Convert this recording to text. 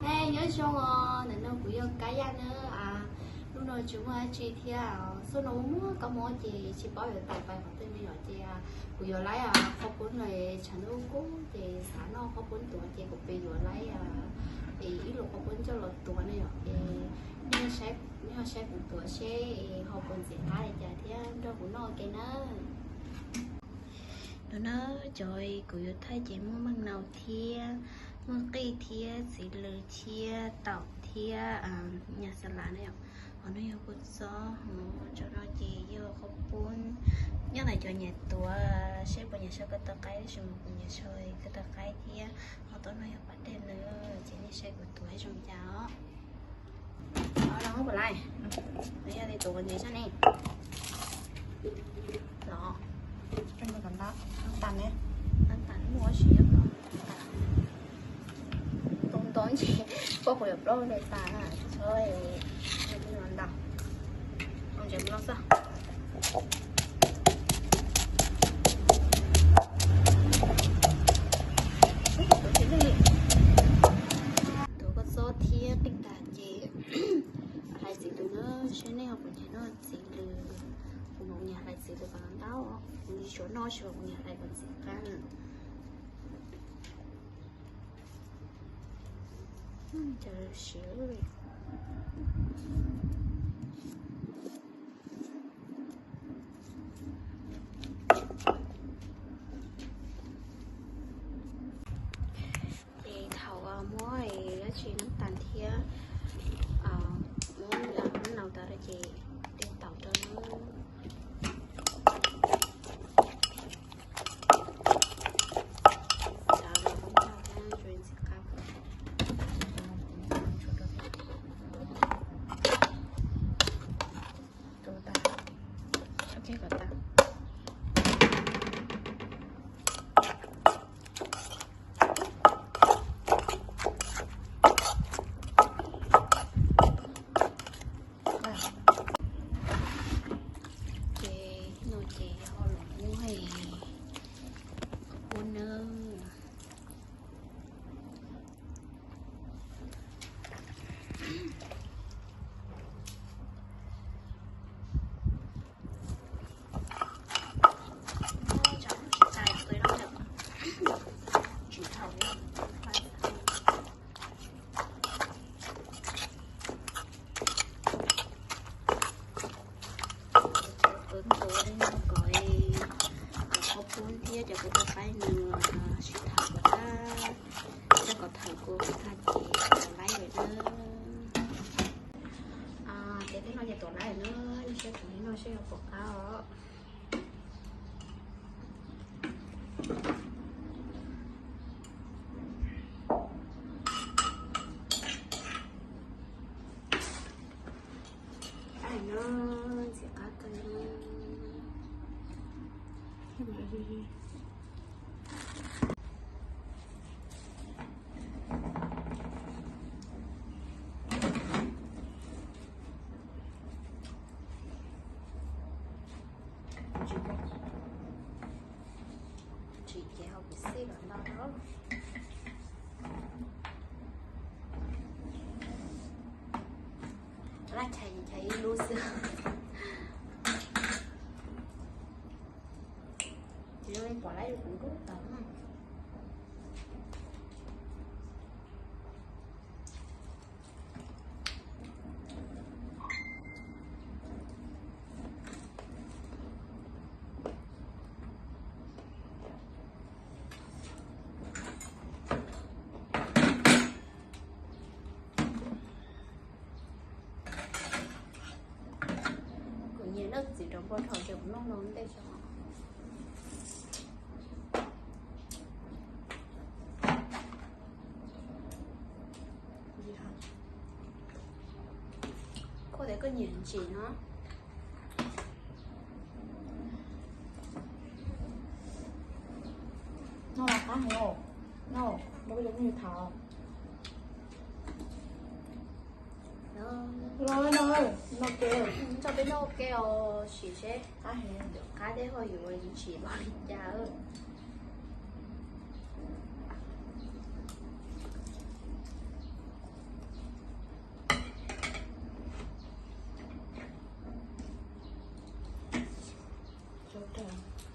Hej, nyob zoo os, ntawm no kuv yog Kab Yaj na. Hnub no tsis muaj dab tsi thiab, xub no muaj kab mob ces tsis paub yuav tawm pais qhov twg ne yom, ces kuv yuav laib qhaub poob no, tshav ntuj kub ces xav noj qhaub poob tuav ces kuv pem yuav laib es ib lub qhaub poob coj los tuav ne yom, es nej saib kuv tuav seb ho puas ntxim qab li cas thiab nrog kuv noj ua ke na. No na, cov kuv yuav thaij ces muaj maj naus thiab, muaj qij thiab, txiv lws thiab, taum thiab, nyuam xas lav na yom. Ho no yog kua txob, ho tso no ces yog qhaub poob. Nyob ntawm cov nyiam tuav seb puas nyiam sau ko taw qaib, tab sis mas kuv nyiam sau ko taw qaib thiab. Ho tom no yog pas dej na, ces nej saib kuv tuav zoo cas os. Los, yog tias tuav ntxiv sab ne, los, tas ne, tas muaj sis nyob ko, tau ntau ntsis, poj kuv yuav plaub ntawm tas, txhob ntau, ntsev no xwb. Tuav kua txob thiab qij tas ces hlais txiv lws na, seb nej ho puas nyiam noj txiv lws. Kuv mas kuv nyiam hlais txiv lws kom ntau, kuv tsis tshua noj tsis, kuv nyiam hlais kom ntxim qab. Cas siav li. Ces thaum muab dab tsi nab tas thiab, muab nab naus tas lawm ces tej taum rau na. Ces no ces ho los muab ua nawb. Cov qwb ntuav no kom, kom qhaub poob thiab cov kua txob qaib nws sib tham kom tag, thiab kom tham kua tag ces tuav laib lawm na. Ces tej no ces tuav laib lawm na, nej saib kuv li no seb yuav pom qab os. Qab no ntxim qab kawg li. Tsis ces ho kuv xij los no. Laj chais chais ib lub xwb. Ces zoo li pom laib kuv nruab tau na. Kuv nyiam noj txiv rau npua dhau ces kuv noj no ntej xwb. Koj tias koj nyiam ntsim no. Noj los qab heev os, noj nrog peb cov phooj ywg tham. Los no, noj ke. Tso peb noj ua ke os, sim seb qab heev, qab thiab ho yuav ntsim npaum li cas.